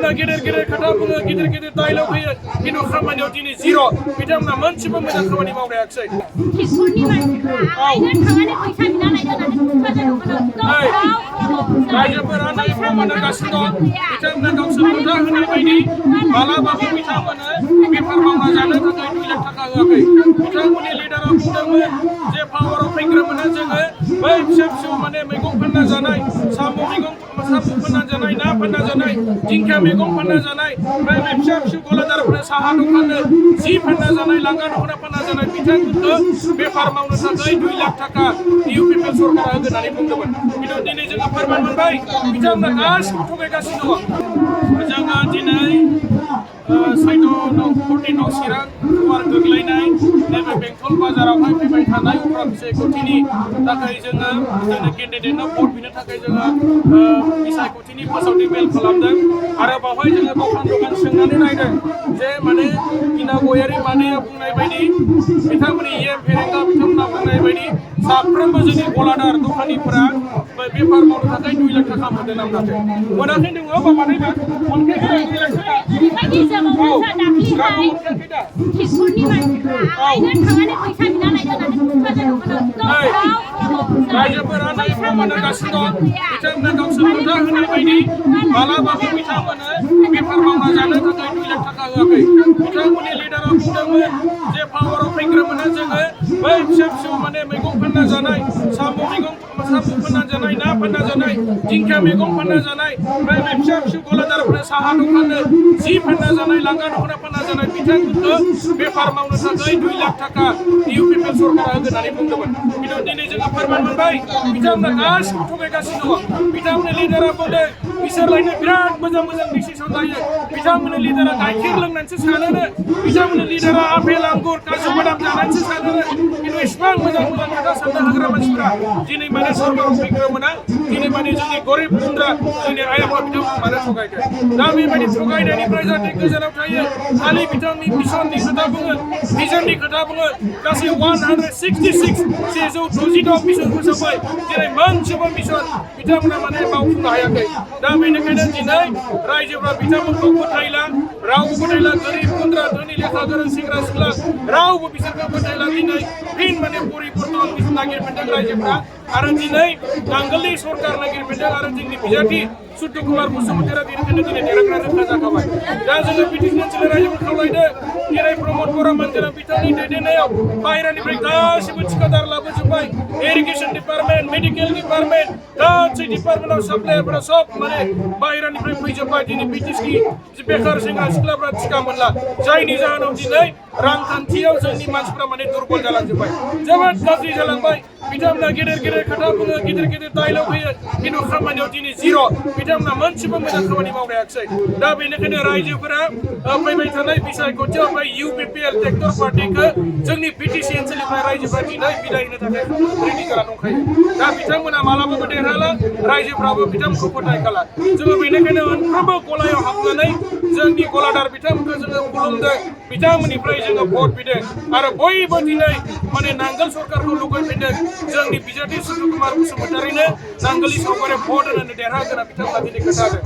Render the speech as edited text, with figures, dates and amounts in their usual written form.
बिथांमोना गेदेर खोथा बुङो गिदिर डायलग होयो खिन्थु खामानियाव दिनै जिर' बिथांमोना मोनसेबो मोजां खामानि मावनो हायाखै। रायजोफोरा नायफा मोनगासिनो दं बिथांमोना गावसोर खोथा होनाय बायदि मालाबाबो बिथांमोना बेफार मावना जानो थाखाय 2 लाख थाखा होआखै। बिथांमोननि लिडारा बुंदोंमोन जे पावाराव फैग्रोमोना जोङो बै फिसा माने मैगं फानना जानाय साम' फानना जानाय ना फानना जानाय दिंखिया मैगं फानना जानाय बै फिसा गलादारफोरा साहा दखाननो जि फानना जानाय लांगा दख'ना फानना जानाय बिथांमोनखौ बेफार मावनो थाखाय 2 लाख थाखा इउपिपिएल सरकारा होगोन होननानै बुंदोंमोन खिन्थु दिनै जोङो फोरमान मोनबाय बिथांमोना गासिबो थगायगासिनो दङ। जोङो दिनै साइड' 14 चिरां गुवार गोग्लैनाय नैबे बेंटल बाजारावहाय फैबाय थानाय उफ्राफिसाय खथिनि थाखाय जोङो केन्डिडेटनो भट बिनो थाखाय जोङो बिसायख'थिनि फोसावथि मेल खालामदों आरो बावहाय जोङो दखान सोंनानै नायदों जे माने इना गयारि मादैया बुंनाय बायदि बिथांमोननि EM फेरेंगा बिथांमोना बुंनाय बायदि साफ्रोमबो जोंनि गलादार दखानिफोरा बेफार मावनो थाखाय 2 लाख थाखा मोनदों ना मोनाखै नोङो बाबानायबा मोनखायाखै 2 लाख थाखा रायजोफोरा नायफा मोनगासिनो दं बिथांमोना गावसोर खोथा होनाय बायदि मालाबाबो बिथांमोना बेफार मावना जानो थाखाय 2 लाख थाखा होआखै। बिथांमोननि लिडारा बुंदोंमोन जे पावाराव फैग्रोमोना जोङो बै फिसा माने मैगं फानना जानाय साम' फानना जानाय ना फानना जानाय दिंखिया मैगं फानना जानाय बै फिसा गलादारफोरा साहा दखाननो जि फानना जानाय लांगा दख'ना फानना जानाय बिथांमोनखौ बेफार मावनो थाखाय 2 लाख थाखा इउपिपिएल सरकारा होगोन होननानै बुंदोंमोन खिन्थु दिनै जोङो फोरमान मोनबाय बिथांमोना गासिबो थगायगासिनो दङ। बिथांमोननि लिडारा बुंदों बिसोरलायनो बिराद मोजां डिसिसन लायो बिथांमोननि लिडारा गाइखेर लोंनानैसो सानोनो बिथांमोननि लिडारा आपेल आंगुर काजु बादाम जानानैसो सानोनो खिन्थु इसिबां मोजां खोथा साननो हाग्रा मानसिफोरा दिनै माने सरकाराव फैग्रोमोना दिनै माने जोंनि गरिब गुन्द्रा जोंनि आइ आफा बिथांमोन मानो थगायखो दा बेबायदि थगायनायनिफ्राय जाहाथे गोजानाव थायो खालि बिथांनि मिशननि खोथा बुङो भिजननि खोथा बुङो गासै 166 मिशन फोसावबाय दिनै मोनसेबो मिशन बिथांमोना माने मावफुंनो हायाखै। दा बेनिखायनो दिनै रायजोफ्रा बिथांमोनखौ फोथायला रावबो फोथायला गोरिब गुन्द्रा धोनि लेखा गोरों सेंग्रा सिख्ला रावबो बिसोरखौ फोथायला दिनै फिन माने परिबर्तन नागिरफिनदों रायजोफ्रा आरो दिनै नांगोलनि सरकार नागिरफिनदों आरो जोंनि बिजाथि सुद्ध कुमार बसुमतारीया बेनिखायनो दिनै देरहाग्रा रोखा जाखाबाय। दा जोङो बिटिसि ओनसोलनि रायजोफोर खावलायदों दिनै प्रमद बर'मोन जों बिथांनि दैदेननायाव बाहेरानिफ्राय गासिबो थिखादार लाबोजोब्बाय इरिगेसन डिपार्टमेन्ट मेडिकेल डिपार्टमेन्ट गासै डिपार्टमेन्टआव साप्लायरफोरा सब माने बाहेरानिफ्राय फैजोब्बाय दिनै बिटिसि बेखार सेंग्रा सिख्लाफ्रा थिका मोनला जायनि जाहोनाव दिनै रांखान्थियाव जोंनि मानसिफ्रा माने दुर्बल जालांजोब्बाय जोबोद गाज्रि जालांबाय। बिथांमोना गेदेर खोथा बुङो गिदिर डायलग होयो खिन्थु खामानियाव दिनै जिर' बिथांमोना मोनसेबो मोजां खामानि मावनो हायाखै। दा बेनिखायनो रायजोफोरा फैबाय थानाय बिसायख'थियाव बे इउपिपिएल ट्रेक्टर पार्टिखौ जोंनि बिटिसि ओनसोलनिफ्राय रायजोफ्रा दिनै बिदाय होनो थाखाय रेडि जाना दंखायो। दा बिथांमोना मालाबाबो देरहाला रायजोफ्राबो बिथांमोनखौ फोथायखाला जोङो बेनिखायनो मोनफ्रोमबो गलायाव हाबनानै जोंनि गलादार बिथांमोनखौ जोङो खुलुमदों बिथांमोननिफ्राय जोङो भट बिदों आरो बयबो दिनै माने नांगोल सरकारखौ लुगैफिनदों जोंनि बिजाथि सुद्ध कुमार बसुमतारीनो नांगोलनि सावगारियाव भट होनानै देरहागोन बिथांमोना दिनै खोन्थादों।